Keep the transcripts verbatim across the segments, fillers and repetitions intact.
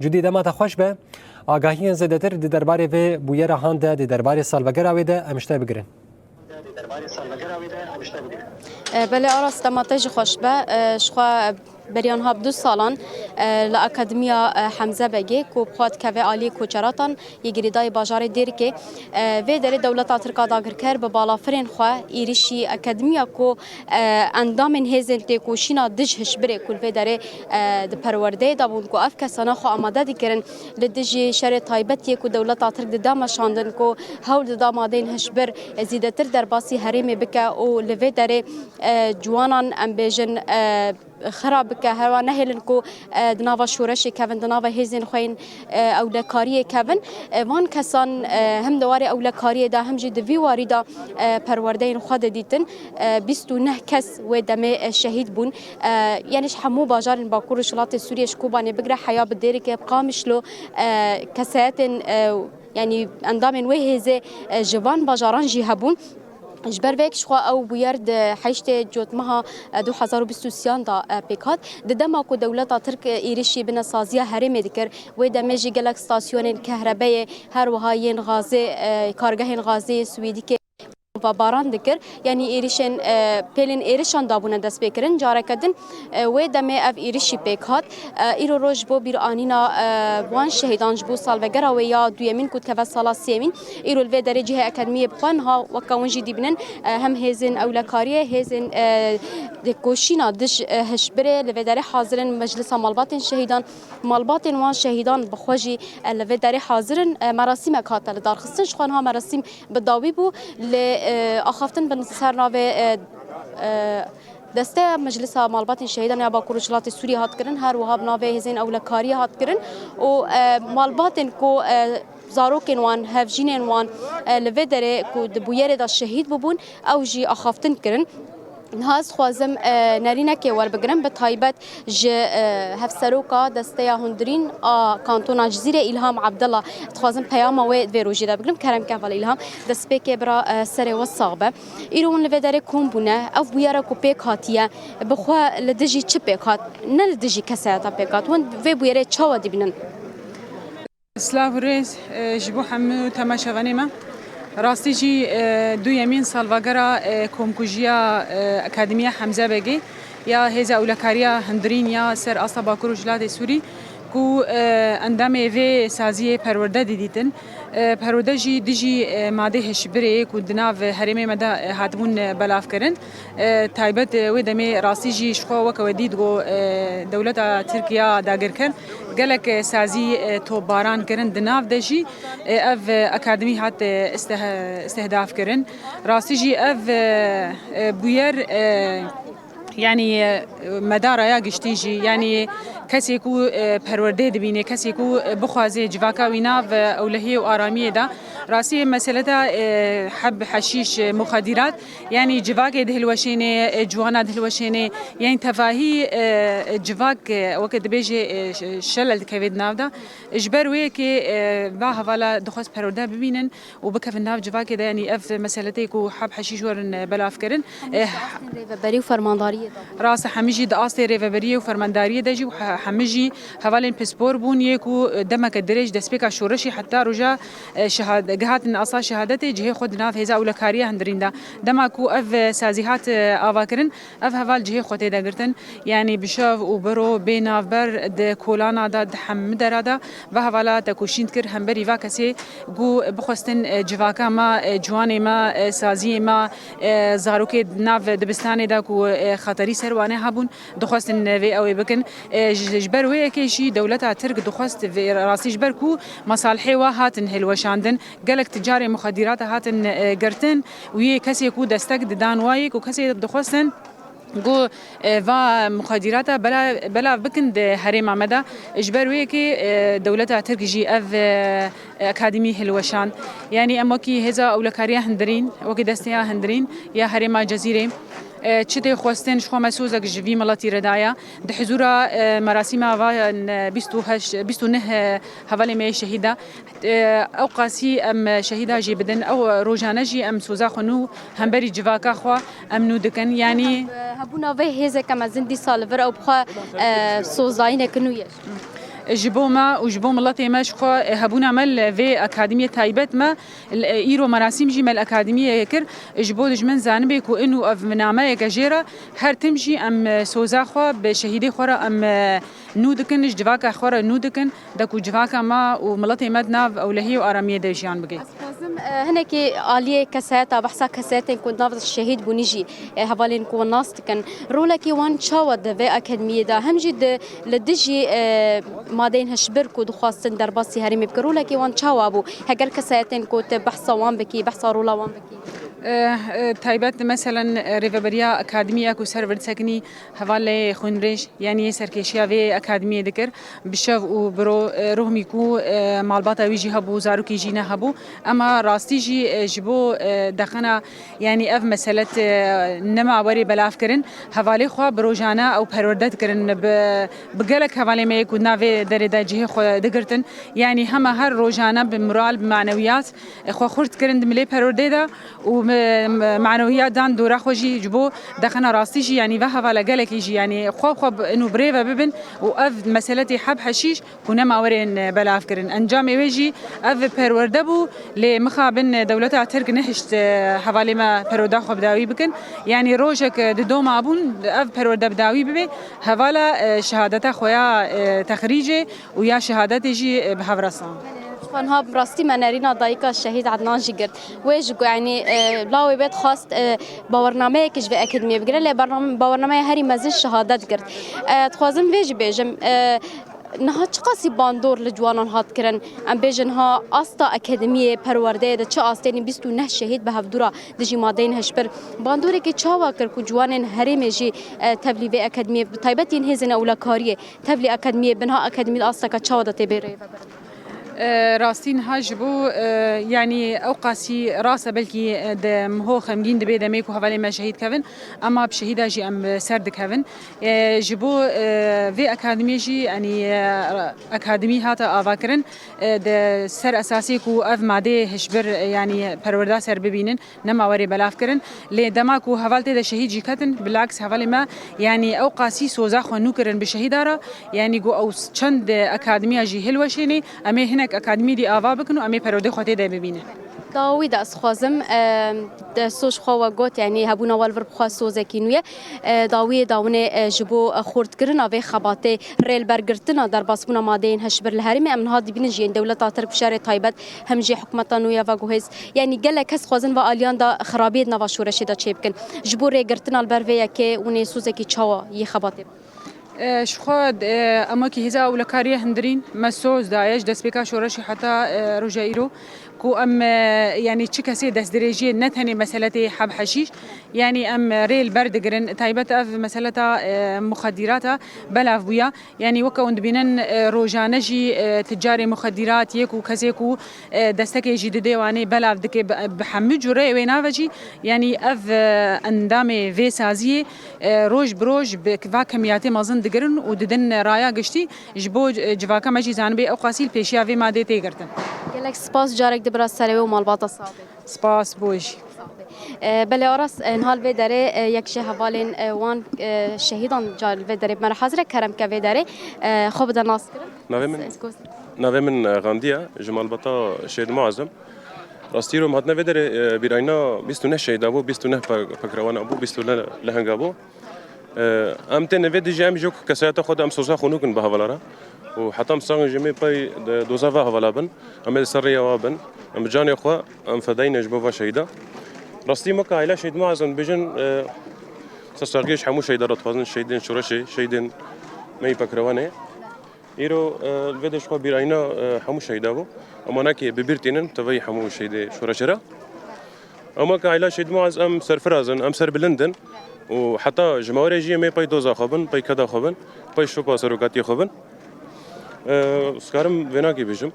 Cudî, dema te xweş be. Agahiyên zêdetir di derbarê vê bûyera han de, di derbarê salvegera wê de em ji te bigirin. E, belê Aras, dema te jî xweş be. E, ji xwe beriya niha bi du salan, e, li Akademiya, e, Hemze Begê ku bi xwe dikeve aliyê koçeratan yê girêdayî bajarê Dêrikê, e, vê derê dewleta Tirk a dagirker bi balafirên xwe êrişî akademiya ku, e, endamên hêzên têkoşîna dij hişbirê ku li vê derê, e, di perwerdeyê de bûn ku ev kesana xwe amade dikirin li dijî şerê taybetiyê ku dewleta Tirk dida meşandin ku hewl dida madeyên hişbir zêdetir derbasî herêmê bike û li vê derê, e, ciwanan, em bêjin, e, xira bike, hewa nehêlin ku, e, di nava şoreşê kevin, di nava hêzên xwe yên, e, ewlekariyê kevin. E, van kesan, e, hem di warê ewlekariyê de hem jî di vî warî de, e, perwerdeyên xwe didîtin. E, bîst û neh kes wê demê, e, şehîd bûn. E, yanî ji hemû bajarên Bakur û Rojhilatê Sûriyê, ji Kobanê bigire heya bi Dêrikê, bi Qamişlo, e, kesayetên, e, yanî endamên wê hêzê, e, ji van bajaran jî hebûn. Ji ber vê yek ji xwe ew bûyer di heştê Cotmeha, e, du hezar û bîst û sêyan de, e, pêk hat. Di dema ku dewleta Tirk, e, êrişî bine saziya herêmê dikir, wê demê jî gelek stasyonên kehrebeyê, her wiha yên gazê, e, kargehên gazê yê Swêdîkê bombebaran dikir. Yanî êrişên, e, pêlên êrişan dabûne destpêkirin. Careke din, e, wê demê ev êrişî pêk hat. E, îro roj ji bo bîranîna, e, wan şehîdan, ji bo salvegera wê ya duyemîn ku dikeve sala sêyemîn, îro li vê derê cihê akademiyê bi xwe niha weke hûn jî dibînin, e, hem hêzên ewlekariyê, hêzên, e, têkoşîna dij, e, hişbirê li vê derê hazir in, Meclisa Malbatên Şehîdan, malbatên wan şehîdan bi xwe jî, e, li vê derê hazir in. E, merasîmek hate lidarxistin, ji xwe niha merasîm bi dawî bû, lê, e, axaftin bi ser navê, e, e, Desteya Meclisa Malbatên Şehîdan ya Bakur Rojhilatê Sûriyê hat kirin, her wiha bi navê hêzên ewlekariyê hat kirin û, e, malbatên ku, e, zarokên wan, hevjînên wan, e, li vê derê ku di bûyerê de şehîd bûbûn, ew jî axaftin kirin. Niha ez dixwazim, e, nerînekê werbigirim, bi taybet ji, e, hevseroka Desteya Hundirîn a Kantona Cizîrê, Îlham Abdullah, dixwazim peyama wê vê rojê de bigirim. Kerem ke heval Îlham, destpêkê bira, e, serê we sax be. Îro hûn li vê derê kom bûne, ev bûyera ku pêk hatiye, bi xwe li dijî çi pêk hat? Ne li dijî kesayeta pêk hat. Hûn vê bûyerê çawa dibînin? Silav û rêz, e, ji bo hemû temaşevanê me. Rastî jî, e, duyemîn salvegera, e, komkujiya, e, Akademiya Hemze Begê ya Hêza Ewlekariya Hundirîn ya ser asta Bakur û Rojhilatê Sûrî ku, e, endamê vê saziyê perwerde didîtin. E, perwerde jî dijî, e, madê hişbirê ku di nav herêmê me de, e, hatibûn, e, belavkirin. E, taybet, e, wê demê rastî jî ji xwe weke we dît ku, e, dewleta Tirk ya dagirker gelek, e, sazî, e, topbaran kirin. Di nav de jî, e, ev, e, akademî hat, e, isteh-, istihdaf kirin. Rastî jî ev, e, e, bûyer, e, yanî, e, medara ya giştî jî, yanî kesê ku, e, perwerdê dibîne, kesê ku, e, bixwaze civaka wî nav, e, ewlehiyê û aramiyê de, rastî meseleta, e, heb, heşîş, e, muxedîrat, yanî civakê dihilweşêne, e, ciwana dihilweşêne, yanî tevahî, e, civak, e, weke dibêje, e, ş-, şelel dikeve di nav de. Ji ber wê yekê, e, va hevala dixwest perwerde bibînin û bikevin nav civakê de, yanî ev meseletê ku heb heşîş werin, e, belavkirin. Hemû E, jî astên rêveberî û fermandariyê de bûn. Rast e, hemî jî di astê rêveberiyê û fermandariyê de jî û he-, hemî jî hevalên pispor bûn, yê ku, e, demeke dirêj destpêka şoreşê heta roja, e, şehad-, gihatin asa şehadetê cihê xwe di nav hêza ewlekariya hundirîn de. Dema ku ev, e, sazî hat, e, avakirin, ev heval cihê xwe tê de girtin. Yanî bi şev û biro bê navber di kolana de, di hemû dera de va hevala tekoşîn dikir hemberî va kesê ku bixwestin, e, civaka me, e, ciwanê me, e, saziyê me, e, zarokê di nav dibistanê de ku, e, xeterî ser wane hebûn, dixwestin vê ew ê bikin. E, ji, ji ber wê yekê jî dewleta Tirk dixwest vê rastî ji ber ku mesalihê we hatin hilweşandin, gelek ticarê muxedîrata hatin, e, girtin û yê kesê ku destek didan wayê ku kesê dixwestin ku, e, va muxedîrata bela-, belav bikin di herêma me de. Ji ber wê yekê, e, dewleta Tirk jî ev, e, akademî hilweşand. Yanî em wekî hêza ewlekariya hundirîn, wekî desteya hundirîn ya herêma Cezîrê, e, çi tê xwestin, ji xwe me sozek ji vî miletî re daye. Di hizûra, e, merasîma va, e, bîst û heşt, bîst û neh, e, hevalê me yê şehîda. E, ew qasî em şehîda jî bidin, ew rojane jî em soza xwe nû hemberî civaka xwe em nû dikin. Yanî Hebûna vê hêzeke mezin dîsa li vir ew bi xwe, e, sozdayîneke nû ye. Ji bo me û ji bo miletê me, ji xwe hebûna me li vê akademiyê taybet me, îro merasîm jî me li akademiyê kir. Ji bo dijmin zanibe ku in û ev nameyeke jê re, her tim jî em soza xwe bi şehîdê xwe re em nû dikin, ji civaka xwe re nû dikin, de ku civaka me û miletê me di nav ewlehiyê û aramiyê de jiyan bike. Dixwazim, e, hinekî aliyê kesayeta, behsa kesayetên ku nav şehîd bûnî jî, e, hevalên ku nas dikin. Rolekî wan çawa di vê akademiyê de, hem jî di, li dijî, e, madeyên hişbir ku dixwastin derbasî herêmê bikin, rolekî wan çawa bû? Heger kesayetên ku tu behsa wan bikî, behsa rola wan bikî? E, e, taybet, meselen, e, rêveberiya akademiyê ku ser vir disekinî, hevalê xwînrêj, yanî yê serkêşiya vê akademiyê dikir, bi şev û bi ro-, e, rohmî ku, e, malbata wî jî hebû, zarokî jî ne hebû. Ema rastî jî, e, ji bo, e, deqena, yanî ev meselet, e, nema werê belavkirin, hevalê xwe bi rojane ew perwerde dikirin, bi, bi gelek hevalê me yê ku navê derê de cihê xwe digirtin, yanî hema her rojane bi moral, bi manewiyat, e, xwe xurt kirin di milê perwerdê de û me-, me-, manewiyat dan dora xwe jî ji bo deqena rastî jî, yanî ve hevala gelekî jî, yanî xwe xwe bi-, û birêve bibin û ev meseletê heb heşîş ku nema werin, e, belav kirin. Encamê wê jî ev perwerde bû, lê mixabin, e, dewleta Tirk nehişt, e, hevalê me perwerde xwe bi dawî bikin. Yanî rojek, e, di doma bûn, ev perwerde bi dawî bibe, hevala, e, şehadeta xwe ya, e, texrîcê û ya şehadetê jî, e, bi hev re san. Xwe niha bi rastî me nerîna dayika şehîd Ednan jî girt. Wê ji ku, yanî, e, lawê wê dixwast, e, bawernameyekê ji vê akademiyê bigire, lê bername-, bawernameya herî mezin şehadet girt. E, dixwazim vê jî bêjim, e, niha çiqasî bandor li ciwanan hat kirin? Em bêjin niha asta akademiyê, perwerdeyê de çi astê, yanî bîst û neh şehîd bi hevdû re dijî madeyên hişbir. Bandoreke çawa kir ku ciwanên herêmê jî, e, tevlî vê akademiyê, bi taybet yên hêzên ewlekariyê, tevlî akademiyê, bi niha akademî de asteke çawa de tê bê rêvebirin? E, rastî niha ji bo, e, yanî ew qasî rast e, belkî, e, di miho xemgîn dibe demê ku hevalên me şehîd kevin, ema bi şehîda jî em bi ser dikevin. E, ji bo, e, vê akademiyê jî, yanî, e, akademî hate avakirin, e, di ser esasê ku ev madeyê hişbir, e, yanî perwerda ser bibînin, nema werê belav kirin. Lê dema ku heval tê de şehîd jî ketin, bilaks hevalê me, yanî ew qasî soza xwe nû kirin bi şehîda re, yanî ku ew çend akademiya jî hilweşênê, em ê hinek akademî dî ava bikin û em ê perwerdê xwe tê de bibînin. Dawî de ez xwazim, e, de soz xwe we got, yanî hebûna we li vir bi xwe sozekî nû ye. E, dawiyê dawinê, e, ji bo, e, xurtkirina vê xebatê, rêlbergirtina derbasbûna madeyên hişbir li herêmê, em niha dibînin jî yên dewleta Tirk bi şerê taybet, hem jî hikûmeta nû ya veguhêz. Yanî gelek kes dixwazin va aliyan de xirabiyê di nava şoreşê de çêbikin. Ji bo rêgirtina li ber vê yekê hûn ê sozekî çawa yê xebatê bikin? E, ji xwe, e, em wekî hêza ewlekariyê hundirîn me soz daye ji destpêka şoreşê heta, e, roja îro ku em, e, yanî çi kesê destdirêjiyê ne tenê meseletê heb heşîş, yanî em rê li ber digirin. Taybet ev meseleta, e, muxedîrata belav bûya. Yanî weke hûn dibînin, e, rojane jî, e, ticarê muxedîrat yê ku kesê ku, e, destekê jî didê wanê belav dike bi, bi hemû cûreyê wê nave jî. Yanî ev, e, endamê vê saziyê, e, roj bi roj bi va kemiyatê mezin digirin û didin raya giştî ji bo, e, civaka me jî zanibe ew qasî li pêşiya vê madê tê girtin. Gelek spas, carek di bira serê wê û malbata sax be. Spas bo jî. E, belê Aras, e, niha li vê derê, e, yek ji hevalên, e, wan, e, şehîdan ca li vê derê bi me re hazir e, kerem ke vê derê, e, xwe bide nas kirin. Navê min, navê min, e, Xandiya, ji malbata Şêd Muaz im. Rastî ro em hatine vê derê, e, bîrayîna bîst û neh şehîda bû, bîst û neh pe-, pekrewana bû, bîst û neh lehenga bû. E, em tên vê dijî em jî wek kesayeta xwe de em soza xwe nû kin bi hevala re. Û heta em saxin jî em ê pey di doza va hevala bin. Em ê li ser rêya wa bin. Em bi canê xwe, em fedayî ne ji bo va şehîda. Rastî me ka aîla Şehîd Muaz em dibêjin, e, sersaxiyê ji hemû şehîda re dixwazin, şehîdên şoreşê, şehîdên me yî pekrewanê. Îro, e, li vê de ji xwe bîrayîna, e, hemû şehîda bû. Ema nakê bi bîr tînin tevayî hemû şehîdê şoreşê re. Ema ka aîla Şehîd Muaz em serfiraz in, em serbilind in. Û heta ji me were jî em ê pey doza xwe bin, pey keda xwe bin, pey şopa serokatiyê xwe bin. E, ez karim vênakê bêjim.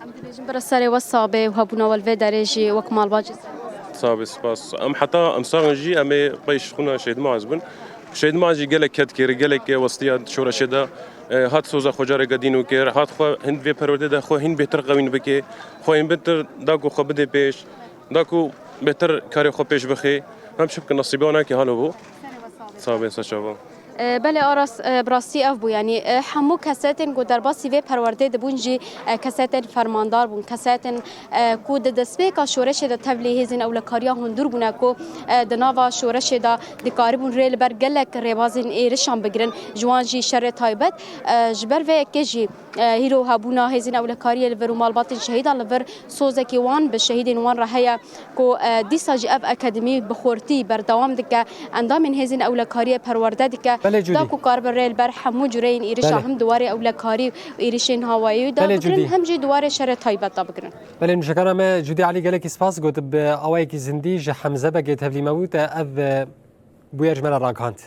Em dibêjin bira serê we sax be û hebûna we li vê derê jî wek malbat jî ser. Sax be, spas. Em heta em sax in jî em ê pey ji xwîna Şehîd Muaz bin. Şehîd Muaz jî gelek ked kir, gelek westiya şoreşê de, e, hat soza xwe careke dîn û kir, hat xwe hin vê perwerdê de xwe hin bêtir qewîn bike, xwe hin bêtir da ku xwe bide pêş, da ku bêtir karê xwe pêş bixe. Em çi bikin, nesîbê wan nakê halo bû. Sax be, saçava. E, belê Aras, e, bi rastî ev bû, yanî, e, hemû kesetên ku derbasî vê perwerdê dibûn jî, e, kesetên fermandar bûn, kesetên, e, ku di destpêka şoreşê de tevlî hêzên ewlekariya hundir bûne ku, e, di nava şoreşê de dikaribûn rê li ber gelek rêbazên êrişan bigirin, ji wan jî şerê taybet. E, ji ber vê yekê jî, e, hîro hebûna hêzên ewlekariyê li vir û malbatên şehîdan li vir sozekî wan bi şehîdên wan re heye. Ku, e, dîsa jî ev akademî bi xurtî berdewam dike, endamên hêzên ewlekariyê perwerde dike, Belê Cudî. Da ku karibe rê li ber hemû cureyên êrişa Belê. Hem di warê ewlekarî û êrişên hawayî de Belê bigirin, Cudî. Hem jî di warê şerê taybet de bigirin. Belê nûşekana me Cudî Elî, gelekî spas got, bi awayekî zindî ji Hemze Begê tevlî me bû, te ev, e, bûyer ji me re ragihand.